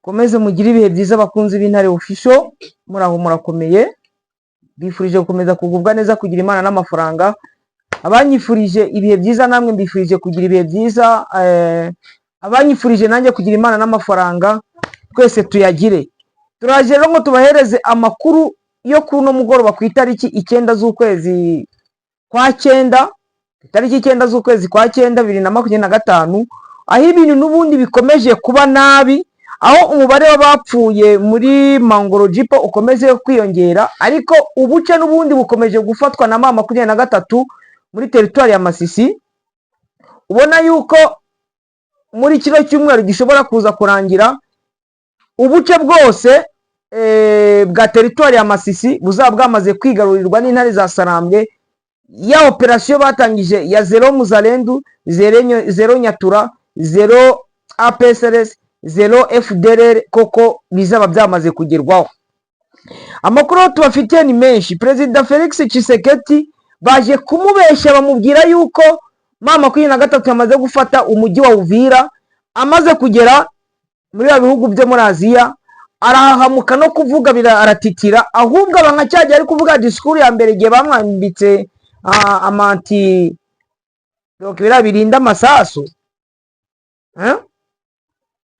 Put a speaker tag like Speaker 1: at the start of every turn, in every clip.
Speaker 1: Komeze mugire ibihe byiza, abakunzi b'Intare Official. Muraho, murakomeye. Mbifurije gukomeza kugubwa neza, kugira Imana n'amafaranga. Abanyifurije ibihe byiza, namwe mbifurije kugira ibihe byiza. Abanyifurije nanjye kugira Imana n'amafaranga, twese tuyagire. Turaje rero ngo tubahereze amakuru yo kuri uno mugoroba, ku itariki 9 z'ukwezi kwa cyenda, itariki 9 z'ukwezi kwa cyenda 2025, aho ibintu n'ubundi bikomeje kuba nabi, aho umubare w'abapfuye muri Mangorojipo ukomeje kwiyongera, ariko ubuce n'ubundi bukomeje gufatwa na M23 muri teritwari ya Masisi. Ubona yuko muri kino cyumweru gishobora kuza kurangira ubuce bwose bwa teritwari ya Masisi buzaba bwamaze kwigarurirwa n'intare za Sarambwe, ya operasiyo batangije ya zéro Muzalendu, zéro Nyatura, zéro APCLS, zéro FDLR, koko bizaba byamaze kugerwaho. Amakuru tubafitiye ni menshi. Perezida Felix Tshisekedi baje kumubeshya, bamubwira yuko M23 yamaze gufata umujyi wa Uvira. Amaze kugera muri ya bihugu byo muri Aziya, arahahamuka no kuvuga aratitira, ahubwo aba nka cyagihe ari kuvuga disikuru ya mbere igihe bamwambitse amanti, donc biriya birinda amasasu, eh?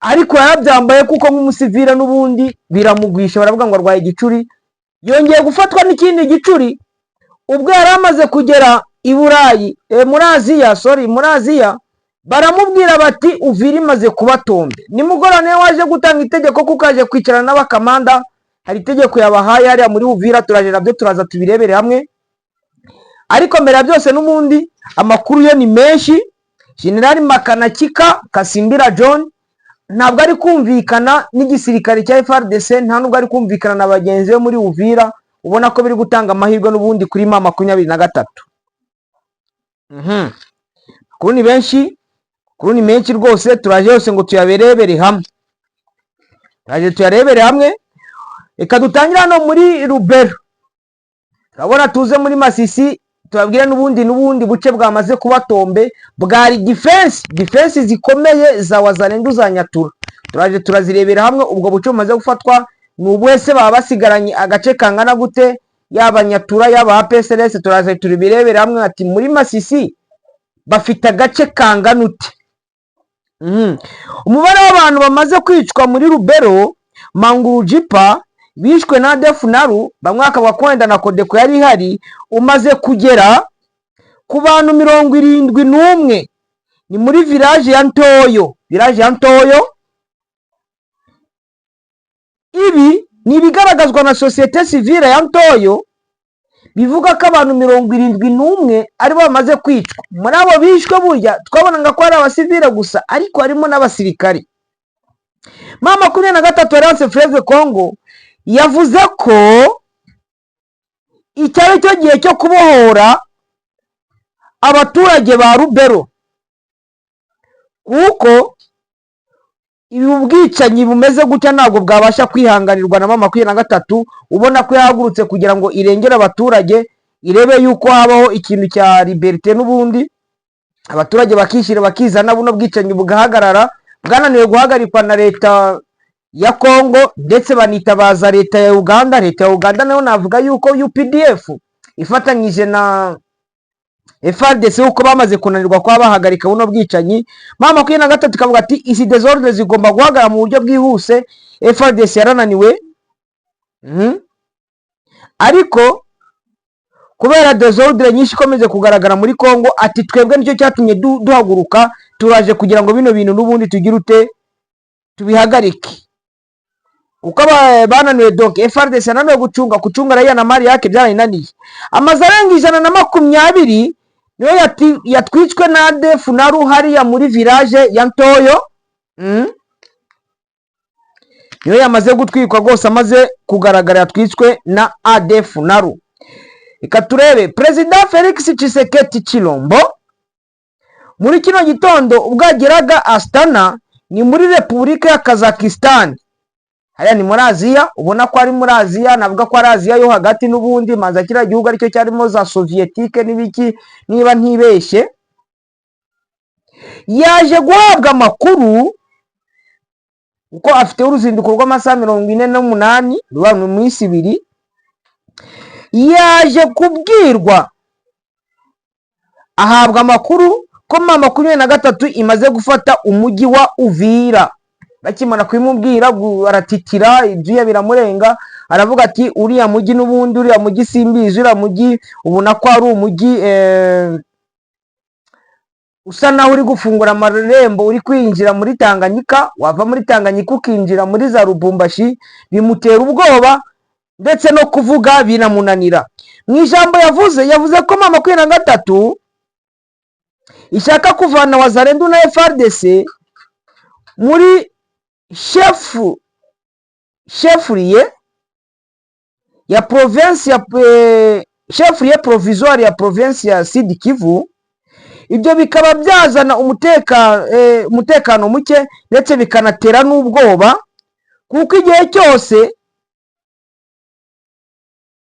Speaker 1: Ariko yarabyambaye kuko nk'umusivira n'ubundi biramugwisha, baravuga ngo arwaye igicuri. Yongeye gufatwa n'ikindi gicuri ubwo yari amaze kugera i Burayi, muri Aziya, sorry, muri Aziya, baramubwira bati Uvira imaze kuba tombe. Nimugoroba niwe waje gutanga itegeko, kuko aje kwicarana n'abakamanda, hari itegeko yabahaye hariya muri Uvira. Turaje nabyo, turaza tubirebere hamwe. Ariko mbere ya byose n'ubundi amakuru yo ni menshi. Generali Makanakika Kasimbira John ntabwo ari kumvikana n'igisirikare cya FARDC, nta nubwo ari kumvikana na bagenzi be muri Uvira. Ubona ko biri gutanga amahirwe n'ubundi kuri M23. Amakuru ni benshi, amakuru ni menshi rwose. Turaje yose ngo tuyaberebere hamwe, turaje tuyarebere hamwe. Reka dutangire hano muri Rubero, turabona tuze muri Masisi, tubabwire n'ubundi buce bwamaze kuba tombe, bwari défense zikomeye za Wazalendu, za Nyatura. Turaje turazirebera hamwe. Ubwo buce bumaze gufatwa ni ubuhe se? Baba basigaranye agace kangana gute, yaba Nyatura, yaba APCLS? Turaje tubirebera hamwe, ati muri Masisi bafite agace kangana ute? Umubare w'abantu bamaze kwicwa muri Rubero, Mangurujipa, bishwe na ADF NALU, bamwe bakavuga ko wenda na CODECO yari ihari, umaze kugera ku bantu 71. Ni muri village ya Ntoyo, village ya Ntoyo. Ibi ni ibigaragazwa na société civile ya Ntoyo, bivuga ko abantu 71 aribo bamaze kwicwa. Muri abo bishwe, burya twabonaga ko ari abasivile gusa, ariko harimo n'abasirikari. M23 Alliance Fleuve Congo yavuze ko iki ari cyo gihe cyo kubohora abaturage ba Rubero, kuko ibi bwicanyi bumeze gutya ntabwo bwabasha kwihanganirwa na M23. Ubona ko yahagurutse kugira ngo irengere abaturage, irebe yuko habaho ikintu cya liberté, n'ubundi abaturage bakishyira bakizana, buno bwicanyi bugahagarara, bwananiwe guhagarikwa na leta ya Kongo, ndetse banitabaza leta ya Uganda. Leta ya Uganda nayo navuga yuko UPDF ifatanyije na FARDC, kuko bamaze kunanirwa kuba bahagarika buno bwicanyi. M23 ikavuga ati izi désordre zigomba guhagarara mu buryo bwihuse. FARDC yarananiwe. Ariko kubera désordre nyinshi ikomeje kugaragara muri Congo, ati twebwe nicyo cyatumye duhaguruka, turaje kugira ngo bino bintu n'ubundi tugire ute, tubihagarike, kuko bananiwe. Donc FARDC yananiwe gucunga raia na mali yake, byarananiye. Amazu arenga 120 niyo yatwitswe na ADF NALU hariya muri village ya Ntoyo. Niyo yamaze gutwikwa rwose, amaze kugaragara, yatwitswe na ADF NALU. Reka turebe Perezida Felix Tshisekedi Tshilombo muri kino gitondo ubwo yageraga Astana, ni muri Repubulika ya Kazakistan, hariya ni muri Aziya. Ubona ko ari muri Aziya, navuga ko ari Aziya yo hagati n'ubundi, manza kiriya gihugu aricyo cyarimo za Soviétique n'ibiki, niba ntibeshye. Yaje guhabwa amakuru Kuko afite uruzinduko rw'amasaha 48, ruba mu minsi 2. Yaje kubwirwa, ahabwa amakuru ko M23 imaze gufata umujyi wa Uvira. Bakimara kubimubwira aratitira, ibyuya biramurenga, aravuga ati: "Uriya mujyi n'ubundi, uriya mujyi simbizi, uriya mujyi ubona ko ari umujyi usa naho uri gufungura amarembo, uri kwinjira muri Tanganyika, wava muri Tanganyika ukinjira muri za Lubumbashi." Bimutera ubwoba, ndetse no kuvuga biramunanira. Mu ijambo yavuze, yavuze ko M23 ishaka kuvana Wazalendo na FARDC muri chef-lieu ya province ya chef-lieu provisoire ya province ya Sud Kivu. Ibyo bikaba byazana umutekano muke, ndetse bikanatera n'ubwoba, kuko igihe cyose,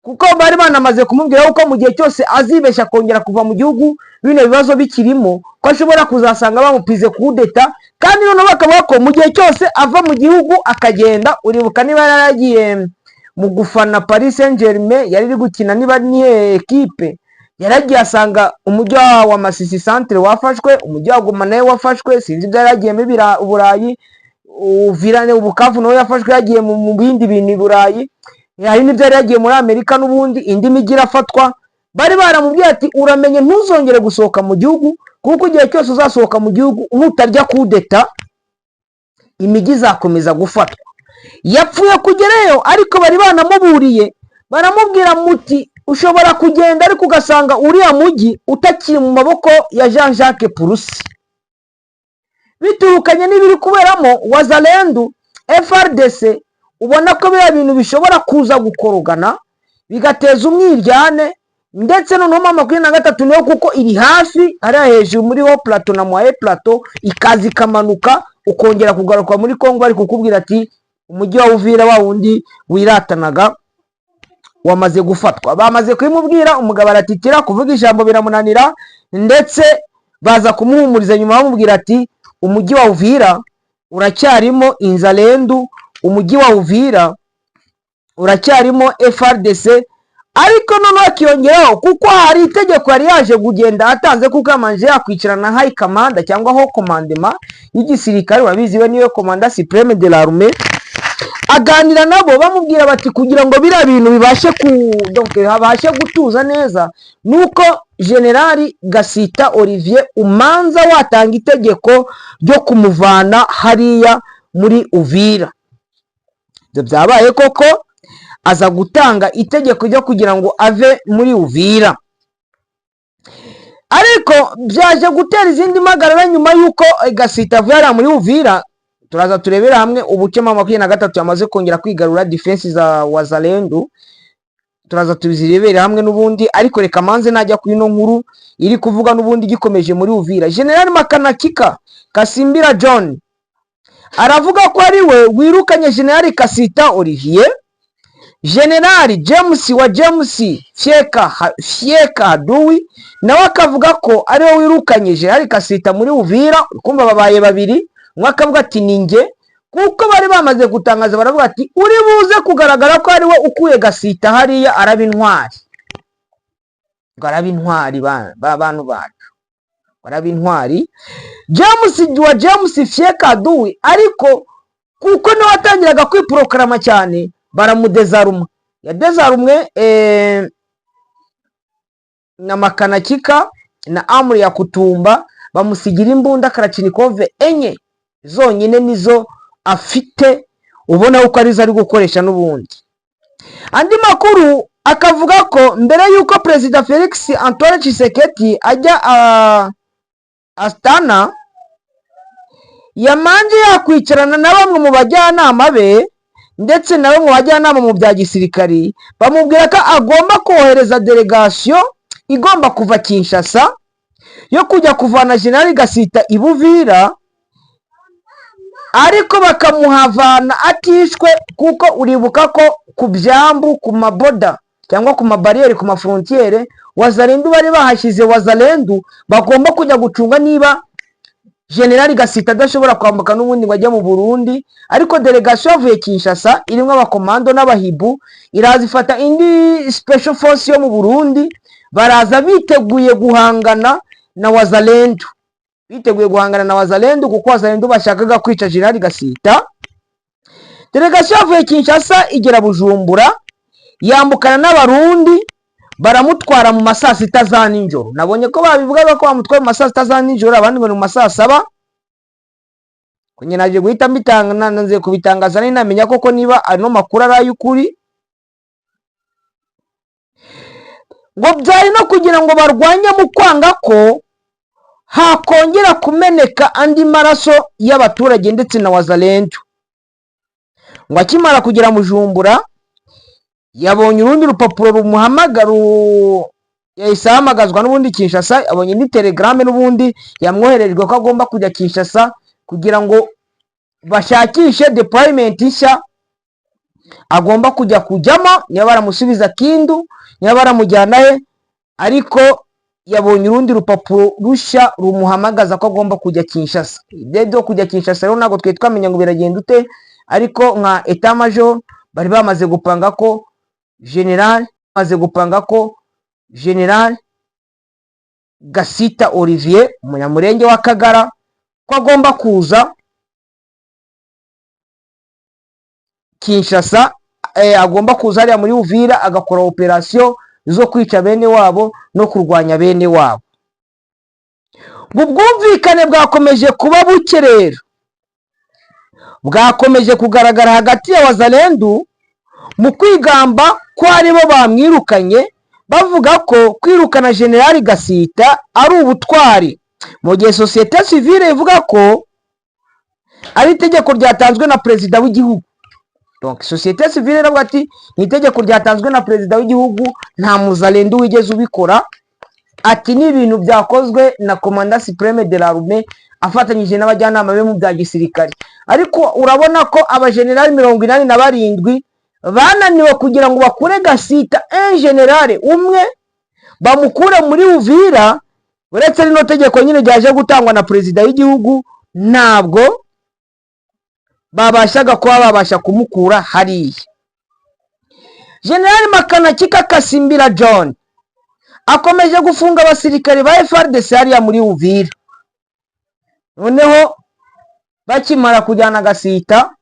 Speaker 1: kuko bari banamaze kumubwira ko mu gihe cyose azibeshya akongera kuva mu gihugu bino bibazo bikirimo, ko ashobora kuzasanga bamupize kudeta. Kandi noneho bakavuga ko mu gihe cyose ava mu gihugu akagenda, uribuka niba yaragiye mu gufana Paris Saint Germain yari iri gukina, niba ni ekipe, yaragiye asanga umujyi wa Masisi centre wafashwe, umujyi wa Goma nawe wafashwe, sinzi ibyo yari yagiyemo Burayi, Uvira, Bukavu nawe yafashwe, yagiye mu bindi bintu i Burayi, hari n'ibyo yari yagiye muri Amerika n'ubundi, indi mijyi irafatwa. Bari baramubwiye ati: "Uramenye ntuzongere gusohoka mu gihugu, kuko igihe cyose uzasohoka mu gihugu nutarya kudeta, imijyi izakomeza gufatwa." Yapfuye kugerayo, ariko bari banamuburiye, baramubwira muti: "Ushobora kugenda ariko ugasanga uriya mujyi utakiri mu maboko ya Jean Jacques Purusi, biturukanye n'ibiri kuberamo Wazalendu, FARDC. Ubona ko biriya bintu bishobora kuza gukorogana, bigateza umwiryane." Ndetse noneho M23 niyo, kuko iri hafi hariya hejuru muri haut plateau na moyen plateau, ikaza ikamanuka, ukongera kugaruka muri Kongo, bari kukubwira ati: "Umujyi wa Uvira wa wundi wiratanaga wamaze gufatwa." Bamaze kubimubwira, umugabo aratitira, kuvuga ijambo biramunanira, ndetse baza kumuhumuriza nyuma, bamubwira ati: "Umujyi wa Uvira uracyarimo Inzalendu, umujyi wa Uvira uracyarimo FARDC." Ariko noneho akiyongeraho, kuko hari itegeko yari yaje kugenda atanze, kuko yamanje yakwicarana na high command cyangwa haut commandement y'igisirikare, urabizi we niwe commandant suprême de l'armée, aganira nabo, bamubwira bati: "Kugira ngo biriya bintu bibashe ku donc habashe gutuza neza, nuko Generali Gasita Olivier umanza watanga itegeko ryo kumuvana hariya muri Uvira." Ibyo byabaye koko, aza gutanga itegeko ryo kugira ngo ave muri Uvira, ariko byaje gutera izindi mpagarara nyuma y'uko Gasita avuye hariya muri Uvira. Turaza turebera hamwe ubuce M23 yamaze kongera kwigarura défense za Wazalendu, turaza tuzirebere hamwe n'ubundi. Ariko reka manze najya ku ino nkuru iri kuvuga n'ubundi gikomeje muri Uvira. General Makanakika Kasimbira John aravuga ko ari we wirukanye General Kasita Olivier. General James wa James Fyeka Haduwi nawe akavuga ko ari we wirukanye General Kasita muri Uvira. Kumva babaye babiri, umwe akavuga ati: "Ni njye," kuko bari bamaze gutangaza, baravuga ati: "Uri buze kugaragara ko ari we ukuye Gasita hariya araba intwari." Ngo araba intwari, bantu bacu, ngo araba intwari James wa James Fyeka Haduwi. Ariko kuko niwe watangiraga kwiporokarama cyane, baramudezaruma. Yadezarumwe na Makanakika na Amuri ya Kutumba, bamusigira imbunda Kalashnikov enye zonyine, nizo afite, ubona ko arizo ari gukoresha n'ubundi. Andi makuru akavuga ko mbere y'uko Perezida Felix Antoine Tshisekedi ajya Astana, yamanje yakwicarana na bamwe mu bajyanama be, ndetse na bamwe mu bajyanama mu bya gisirikari, bamubwira ko agomba kohereza délégation igomba kuva Kinshasa yo kujya kuvana General Gasita i Buvira, ariko bakamuhavana atishwe, kuko uribuka ko ku byambu, ku maboda cyangwa ku mabariyeri, ku mafrontières, Wazalendu bari bahashyize Wazalendu bagomba kujya gucunga niba General Gasita adashobora kwambuka n'ubundi ngo ajye mu Burundi. Ariko délégation yavuye Kinshasa irimo abakomando n'abahibu, iraza ifata indi special force yo mu Burundi, baraza biteguye guhangana na Wazalendo, biteguye guhangana na Wazalendo kuko Wazalendo bashakaga kwica General Gasita. Délégation yavuye Kinshasa igera Bujumbura, yambukana n'Abarundi, baramutwara mu ma saa 6 za nijoro. Nabonye ko babivugaga ko bamutwaye mu ma saa 6 za nijoro, abandi ngo ni mu ma saa 7. Njye naje guhita mbitanga, nanze kubitangaza nari namenya koko niba ano makuru ari ay'ukuri. Ngo byari no kugira ngo barwanye mu kwanga ko hakongera kumeneka andi maraso y'abaturage ndetse na Wazalendo. Ngo akimara kugera Bujumbura yabonye urundi rupapuro rumuhamagara, yahise ahamagazwa n'ubundi Kinshasa, abonye indi télégramme n'ubundi yamwoherejwe ko agomba kujya Kinshasa kugira ngo bashakishe deployment nshya agomba kujya kujyamo, niba baramusubiza Kindu, niba baramujyana he. Ariko yabonye urundi rupapuro rushya rumuhamagaza ko agomba kujya Kinshasa. Ibyo byo kujya Kinshasa rero ntabwo twari twamenya ngo biragenda ute, ariko nka état major bari bamaze gupanga ko general bamaze gupanga ko General Gasita Olivier, Umunyamurenge wa Kagara, ko agomba kuza Kinshasa, agomba kuza hariya muri Uvira agakora opération zo kwica bene wabo no kurwanya bene wabo. Ngo ubwumvikane bwakomeje kuba buke rero, bwakomeje kugaragara hagati ya Wazalendu mu kwigamba ko aribo bamwirukanye, bavuga ko kwirukana General Gasita ari ubutwari, mu gihe société civile ivuga ko ari itegeko ryatanzwe na perezida w'igihugu. Donc société civile iravuga ati ni itegeko ryatanzwe na perezida w'igihugu, nta muzalendu wigeze ubikora, ati ni ibintu byakozwe na commandant suprême de l'armée afatanyije n'abajyanama be mu bya gisirikare. Ariko urabona ko abajenerali 87 bananiwe kugira ngo bakure Gasita, un général umwe, bamukure muri Uvira. Uretse rino tegeko nyine ryaje gutangwa na perezida w'igihugu, ntabwo babashaga kuba babasha kumukura hariya. General Makanakika Kasimbira John akomeje gufunga abasirikare ba FARDC hariya muri Uvira. Noneho bakimara kujyana Gasita,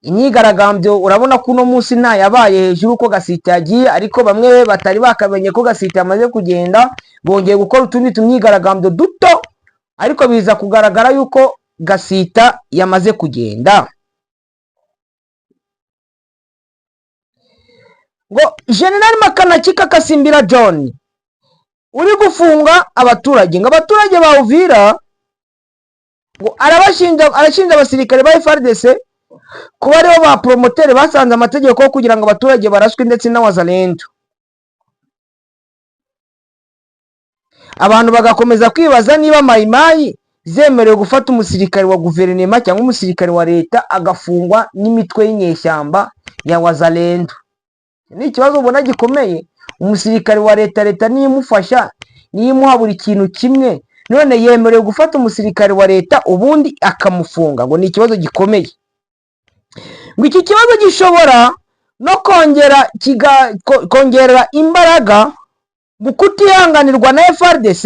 Speaker 1: imyigaragambyo urabona ko uno munsi nta yabaye hejuru ko Gasita yagiye, ariko bamwe batari bakamenye ko Gasita yamaze kugenda bongeye gukora utundi tumyigaragambyo duto, ariko biza kugaragara yuko Gasita yamaze kugenda. Ngo General Makanakika Kasimbira John uri gufunga abaturage, ngo abaturage ba Uvira ngo arabashinja, arashinja abasirikare ba FARDC kuba aribo ba promoteurs basanze amategeko yo kugira ngo abaturage baraswe ndetse n'Abazalendo. Abantu bagakomeza kwibaza niba Mayimayi zemerewe gufata umusirikare wa guverinoma cyangwa umusirikare wa leta agafungwa n'imitwe y'inyeshyamba ya Wazalendo. Ni ikibazo ubona gikomeye. Umusirikare wa leta, leta niyo imufasha, niyo imuha buri kintu kimwe, none yemerewe gufata umusirikare wa leta ubundi akamufunga? Ngo ni ikibazo gikomeye. Ngo iki kibazo gishobora no kongera kongerera imbaraga mu kutihanganirwa na FARDC,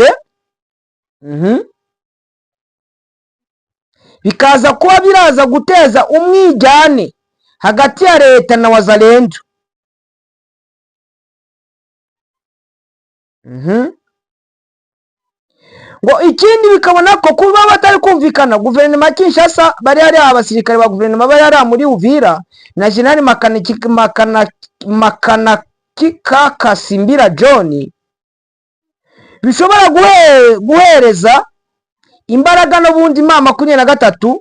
Speaker 1: bikaza kuba biraza guteza umwijyane hagati ya leta na Wazalendo. Ngo ikindi bikabona ko kuba batari kumvikana, guverinoma ya Kinshasa bari hariya, abasirikare ba guverinoma bari hariya muri Uvira na General Makanakika Kasimbira John, bishobora guhereza imbaraga n'ubundi M23,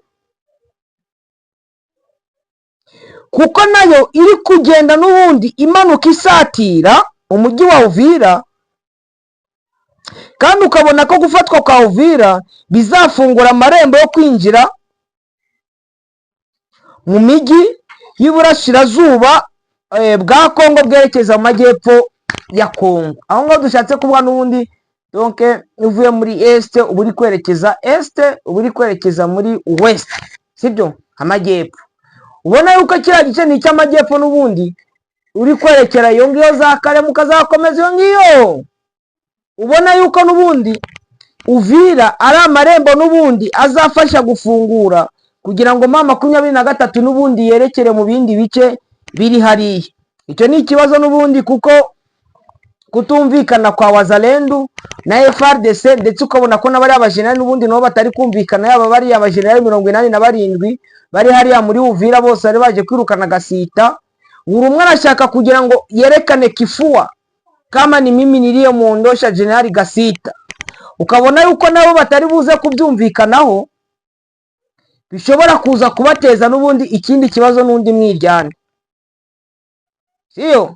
Speaker 1: kuko nayo iri kugenda n'ubundi imanuka isatira umujyi wa Uvira, kandi ukabona ko gufatwa kwa Uvira bizafungura amarembo yo kwinjira mu mijyi y'iburasirazuba bwa Kongo bwerekeza mu majyepfo ya Kongo. Aho ngaho dushatse kuvuga n'ubundi Donc iyo uvuye muri est uba uri kwerekeza est, uba uri kwerekeza muri ouest, sibyo? Amajyepfo. Ubona yuko kiriya gice ni icy'amajyepfo n'ubundi, uri kwerekera iyo ngiyo za Karema, ukazakomeza iyo ngiyo. Ubona yuko n'ubundi Uvira ari amarembo n'ubundi azafasha gufungura kugira ngo M23 n'ubundi yerekere mu bindi bice biri hariya. Icyo ni ikibazo n'ubundi, kuko kutumvikana kwa Wazalendu na FARDC, ndetse ukabona ko n'abariya bajenerali n'ubundi nabo batari kumvikana, yaba bariya bajenerali 87 bari hariya muri Uvira, bose bari baje kwirukana Gasita. Buri umwe arashaka kugira ngo yerekane kifua kama ni mimi niliyemuondosha Jenerali Gasita. Ukabona yuko nabo batari buze kubyumvikanaho, bishobora kuza kubateza n'ubundi ikindi kibazo n'undi mwiryane, siyo?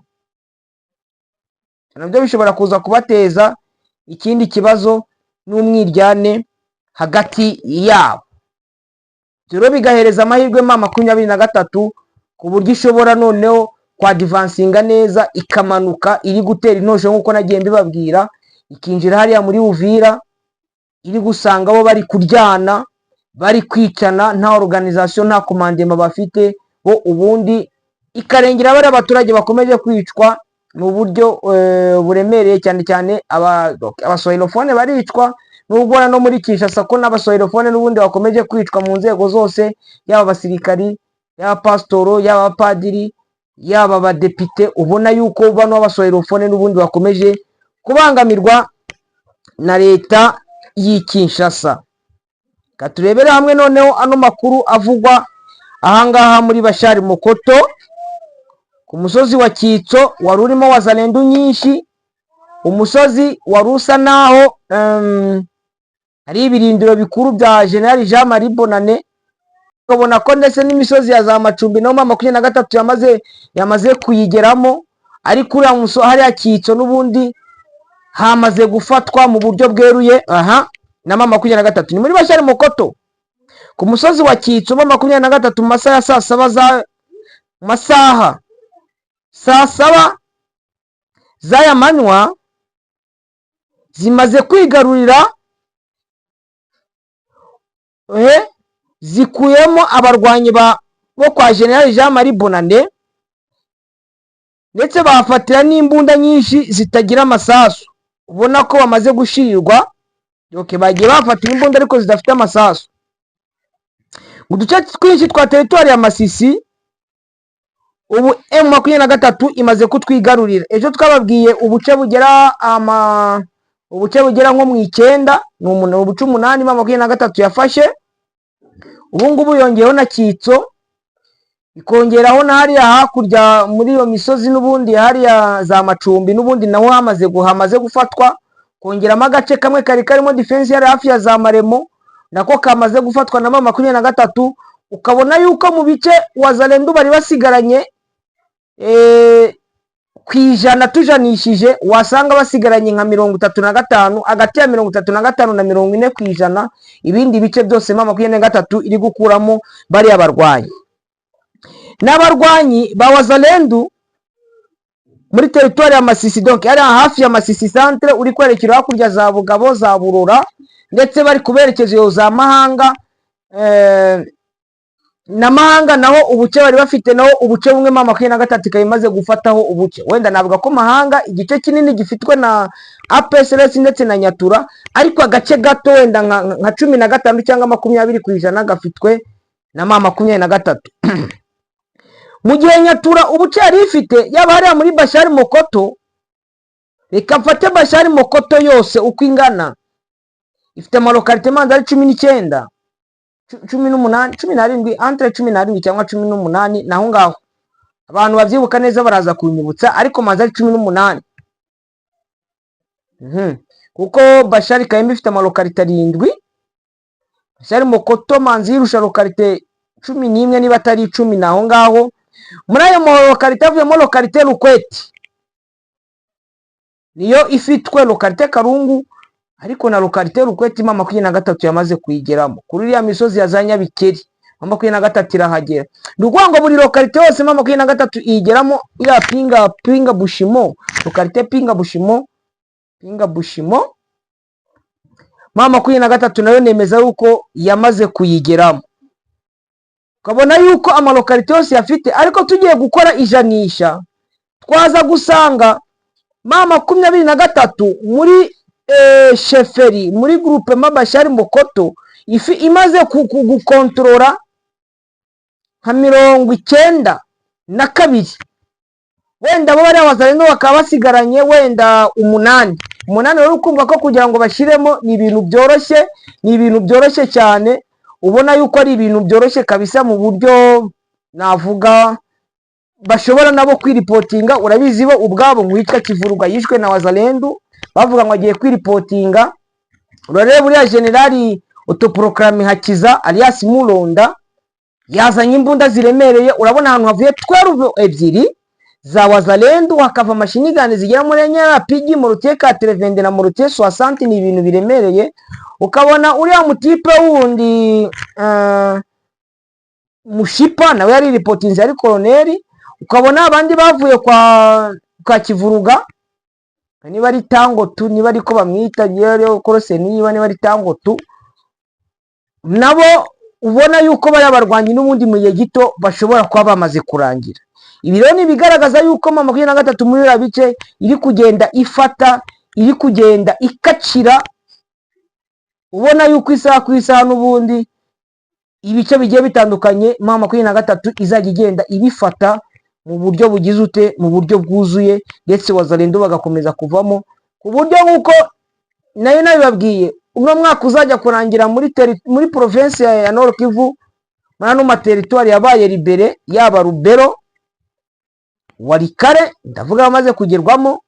Speaker 1: Nabyo bishobora kuza kubateza ikindi kibazo n'umwiryane hagati yabo. Rero bigahereza amahirwe M23 ku buryo ishobora noneho kwadvancinga neza, ikamanuka iri gutera intosho nk'uko nagiye mbibabwira, ikinjira hariya muri Uvira iri gusanga bo bari kuryana, bari kwicana, nta organisation, nta commandement bafite bo, ubundi ikarengera bariya abaturage bakomeje kwicwa mu buryo buremereye, cyane cyane abaswahilofone baricwa. Nubwo no muri Kinshasa ko n'abaswahilofone n'ubundi bakomeje kwicwa mu nzego zose, yaba abasirikari, yaba pasitoro, yaba abapadiri, yaba abadepite, ubona yuko bano b'abaswahilofone n'ubundi bakomeje kubangamirwa na leta y'i Kinshasa. Reka turebere hamwe noneho ano makuru avugwa ahangaha muri Bashari Mokoto, ku musozi wa Kitso wari urimo Wazalendu nyinshi, umusozi wari usa naho ari ibirindiro bikuru bya General Jean Marie Bonane. Ukabona ko ndetse n'imisozi ya za Macumbi naho M23 yamaze kuyigeramo, ariko uriya musozi hariya Kitso n'ubundi hamaze gufatwa mu buryo bweruye aha na M23. Ni muri Bashari Mokoto, ku musozi wa Kitso, M23 mu masaha ya saa saba za mu masaha saa saba z'aya manywa zimaze kwigarurira, zikuyemo abarwanyi bo kwa General Jean Marie Bonane, ndetse bahafatira n'imbunda nyinshi zitagira amasasu. Ubona ko bamaze gushirirwa. Okay, bagiye bafatira imbunda ariko zidafite amasasu. Mu duce twinshi twa teritwari ya Masisi ubu M23 imaze kutwigarurira. Ejo twababwiye ubuce bugera nko mu 9, ni ubuce 8 M23 yafashe. Ubu ngubu yongeyeho na Kitso, ikongeraho na hariya hakurya muri iyo misozi n'ubundi hariya za Macumbi, n'ubundi naho hamaze gufatwa, kongeramo agace kamwe kari karimo defense yari hafi ya za Maremo, nako kamaze gufatwa na M23. Ukabona yuko mu bice Wazalendu bari basigaranye, ku ijana tujanishije wasanga basigaranye nka 35, hagati ya 35 na 40%. Ibindi bice byose M23 iri gukuramo bariya barwanyi. N'abarwanyi ba Wazalendu muri teritwari ya Masisi, donc ari hafi ya Masisi centre, uri kwerekera hakurya za Bugabo, za Burora, ndetse bari kuberekeza iyo za Mahanga, na Mahanga naho ubuce bari bafite, naho ubuce bumwe M23 ikaba imaze gufataho ubuce. Wenda navuga ko Mahanga igice kinini gifitwe na APSLS ndetse na Nyatura, ariko agace gato wenda nka 15 cyangwa 20% gafitwe na M23, mu gihe Nyatura ubuce yari ifite, yaba hariya muri Bashari Mokoto. Reka mfate Bashari Mokoto yose uko ingana, ifite amalocalité manza ari 19, 18, 17, entre 17 cyangwa 18, naho ngaho abantu babyibuka neza baraza kunyibutsa, ariko manza ari 18. Kuko Bashari Kayembe ifite amalocalité 7, Bashari Mokoto manzi yirusha localité 11 niba atari 10, naho ngaho. Muri ayo malocalité havuyemo localité Rukweti, niyo ifitwe localité Karungu, ariko na localité Rukweti M23 yamaze kuyigeramo. Kuri iriya misozi ya za Nyabikeri M23 irahagera. Ni ukuvuga ngo buri localité yose M23 iyigeramo. Iriya Pinga Bushimo, localité Pinga Bushimo, Pinga Bushimo. M23 nayo nemeza yuko yamaze kuyigeramo, ukabona yuko amalocalité yose yafite. Ariko tugiye gukora ijanisha, twaza gusanga M23 muri chefferie, muri groupement Bashari Mokoto, ifi imaze gukontorora nka 92, wenda bo bariya Wazalendo bakaba basigaranye wenda 8 8. Rero ukumva ko kugira ngo bashyiremo ni ibintu byoroshye, ni ibintu byoroshye cyane. Ubona yuko ari ibintu byoroshye kabisa, mu buryo navuga bashobora nabo kwiripotinga. Urabizi, bo ubwabo ngo Kivuruga yishwe na Wazalendu, bavuga ngo agiye kwiripotinga. Urareba uriya generali autoproclamé Hakiza alias Muronda yazanye imbunda ziremereye. Urabona ahantu havuye 12 ebyiri za Wazalendu, hakava machine gun zigera muri enye, RPG, mortier 80 na mortier 60, ni ibintu biremereye. Ukabona uriya mutipe wundi Mushipa nawe yari ripotinze, ari koroneri. Ukabona abandi bavuye kwa Kivuruga, niba ari Tango tu, niba ariko bamwita korose, niba ari Tango tu, nabo ubona yuko bariya barwanyi n'ubundi mu gihe gito bashobora kuba bamaze kurangira. Ibi rero ni ibigaragaza yuko M23 muri biriya bice iri kugenda ifata, iri kugenda ikacira. Ubona yuko isaha ku isaha n'ubundi ibice bigiye bitandukanye M23 izajya igenda ibifata mu buryo bugize ute, mu buryo bwuzuye, ndetse Wazalendo bagakomeza kuvamo, ku buryo nk'uko nayo nabibabwiye, uno mwaka uzajya kurangira muri province ya Nord Kivu, muri ano materitwari yabaye libéré, yaba Rubero, Walikale, ndavuga bamaze kugerwamo,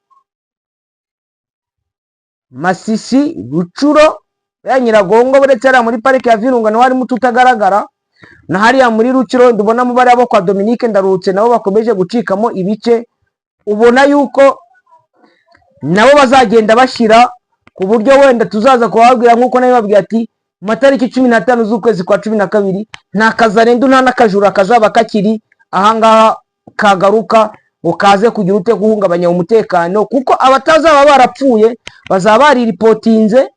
Speaker 1: Masisi, Rutshuru ya Nyiragongo, buretse hariya muri parike ya Virunga naho harimo ututagaragara, na hariya muri Rutshuru ndubonamo bariya bo kwa Dominique Ndaruhutse, nabo bakomeje gucikamo ibice. Ubona yuko nabo bazagenda bashyira ku buryo wenda tuzaza kubabwira nk'uko nabibabwiye ati mu matariki 15 z'ukwezi kwa 12 nta kazarendu, nta n'akajura kazaba kakiri ahangaha kagaruka ngo kaze kugira ute, guhungabanya umutekano, kuko abatazaba barapfuye bazaba bariripotinze,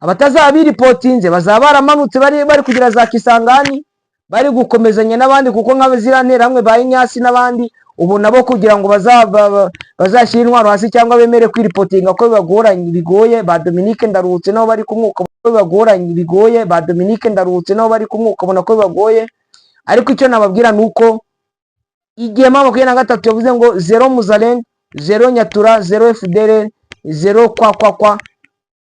Speaker 1: abatazaba biripotinze bazaba baramanutse bari kugira za Kisangani, bari gukomezanya n'abandi, kuko nka ziriya nterahamwe ba Inyasi n'abandi, ubu nabo kugira ngo bazashyire intwaro hasi cyangwa bemere kwiripotinga ko bibagoranye, bigoye. Ba Dominique Ndaruhutse nabo bari kumwuka, bibagoranye, bigoye. Ba Dominique Ndaruhutse nabo bari kumwuka, ubona ko bibagoye. Ariko icyo nababwira ni uko igihe M23 yavuze ngo zéro Muzalendo, zéro Nyatura, zéro FDLR, zéro kwa kwa kwa,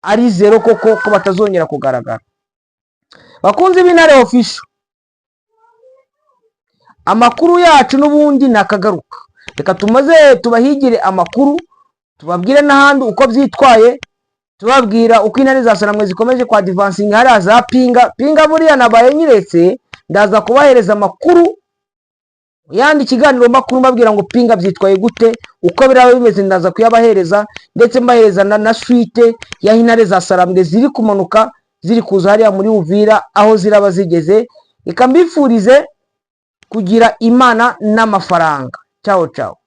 Speaker 1: ari zéro koko, ko batazongera kugaragara. Bakunzi b'Intare Official, amakuru yacu n'ubundi nakagaruka. Reka tumaze tubahigire amakuru, tubabwire n'ahandi uko byitwaye, tubabwira uko intare za Sanamwe zikomeje kwa advancinga hariya za Pinga. Pinga buriya nabaye nyiretse, ndaza kubahereza amakuru yandi ikiganiro makuru, mbabwira ngo Pinga byitwaye gute, uko biraba bimeze, ndaza kuyabahereza, ndetse mbahereza na suite y'aho intare za Sarambwe ziri kumanuka, ziri kuza hariya muri Uvira, aho ziraba zigeze. Reka mbifurize kugira Imana n'amafaranga. Ciao ciao.